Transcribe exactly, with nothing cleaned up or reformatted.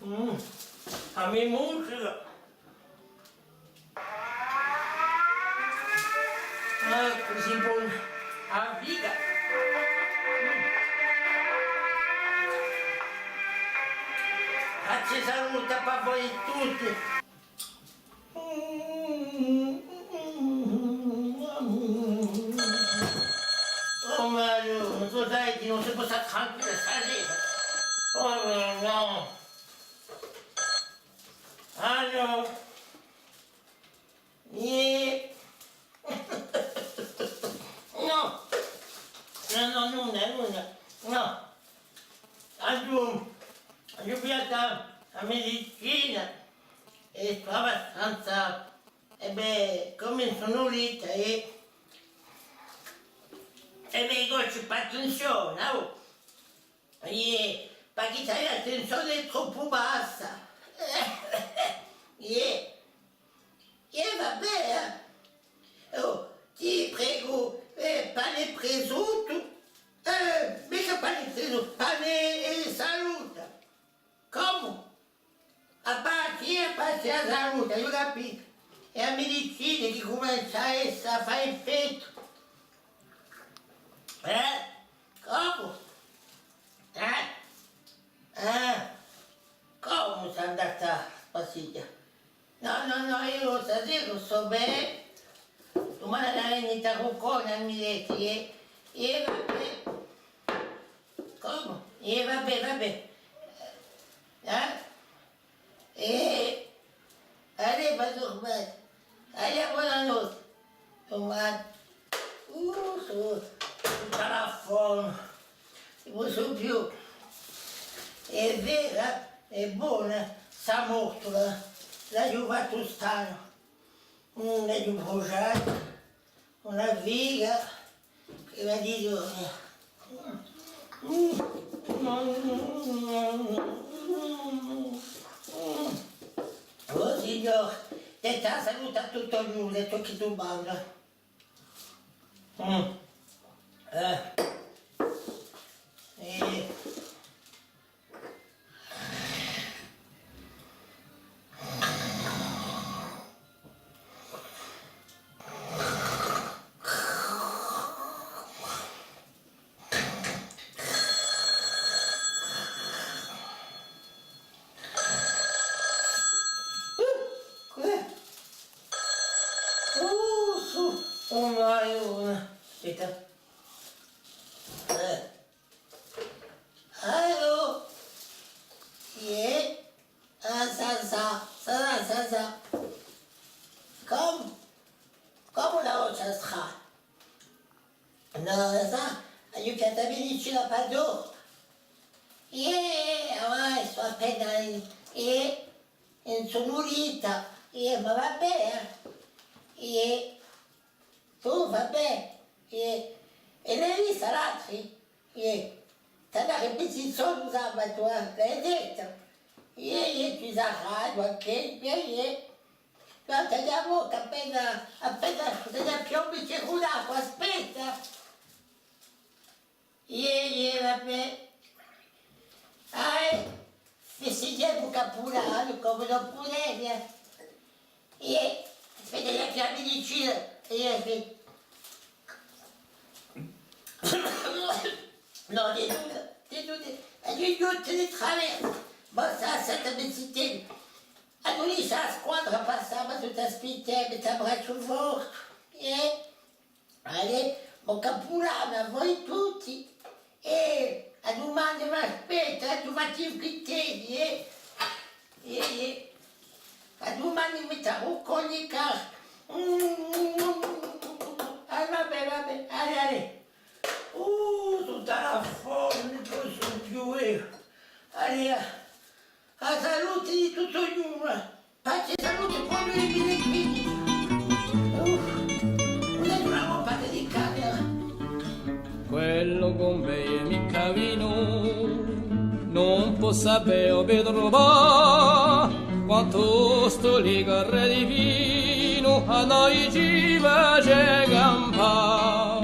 Mm. A me musica. Eccu, si pò a vita. Pace è salute per voi tutti. Oh, ma allora, tu sai che non si può stare tranquillo, sai? Oh, no, no. Allora, eh, no. No, no, nulla, nulla. No. Aghju, aghju pigliatu a medicina è stò abbastanza, è bè, cum'è sò nurita, è, è bè, eiu ci facciu attenzione, oh. Iè, perchè a tensione hè troppu bassa. Iè. Iè, va bè, eh. Oh, ti pregu, eh, pane è presuttu. Eh, micca pane è presuttu, pane è salute. Cumu? A pace, a pace, a salute, eiu capiscu. Hè a medicina chì cumencia à essa, à fà effettu. Eh? Cumu? Eh? Eh? Cumu sò andata à spassighjà? No, no, no, eiu stasera stò bè. Dumane a vene Rucconi, mi dite, eh, eh, va bè. Cumu? Eh, va bè, va bè. Eh? Eh, allez, va dormire. Allez, bonanotte. Dumane. Uh, sò, sò tutta la forma. Ùn possu più. Hè vera, hè bona, sta mortula. L'aghju fattu st'annu. Mm, l'aghju brusgiata. Una figa. Chì m'hà dittu, eh. Mm. Oh, Signore, dà a salute à tuttu ognunu, hè ciò chì dumanda. Mm. Eh. Eh. Oh, sò, oh, Madonna. Aspetta. Eh. Allô? Iè? Ah, sà, sà, sà, sà, sà. Cumu? Cumu a voce strana? Nò, sà, aghju pigliatu a medicina pà dorma. Iè, avà stò appena in, iè, in sonnulita. Iè, ma va bè, eh. Iè. Tù, va bè, iè. È l'hai vista l'altri? Iè. T'hà datu un pezzu di sonnu sabatu, eh, l'hai dettu? Iè, iè, tù sarai, ok, iè, iè. Guarda, t'aghju a bocca appena, appena, t'aghju più un bicchjeru d'acqua, aspetta. Iè, iè, va bè. Ah, eh, festighjemu u campulanu, cum'è ùn puderia. Iè, aspetta, chì a medicina, iè, aspetta. Nò, di tuttu, di tuttu, è di tuttu di traversu. Ma sà, senta, mi zitella. Allora, a squadra passa, ma tù t'aspetta, mi t'abbracciu forte. Iè. Allez, bon campulanu à voi tutti. È à dumane, m'aspetta, eh, tù fatti i quittelli, eh. Eh, eh. À dumane mi t'arrucogli i carte. Mm. Ah, va bè, va bè, allez, allez. Uh, tutta la forma, ùn possu più, eh. Allez, eh. A salute di tuttu ognunu. Pace è salute, buonu duimila è quindici. Uff, ùn hè una robba delicata. Quellu cun mè hè micca vinu, ùn pò sapè u Petru Pà, quantu stu liquore divinu à noi ci face campà.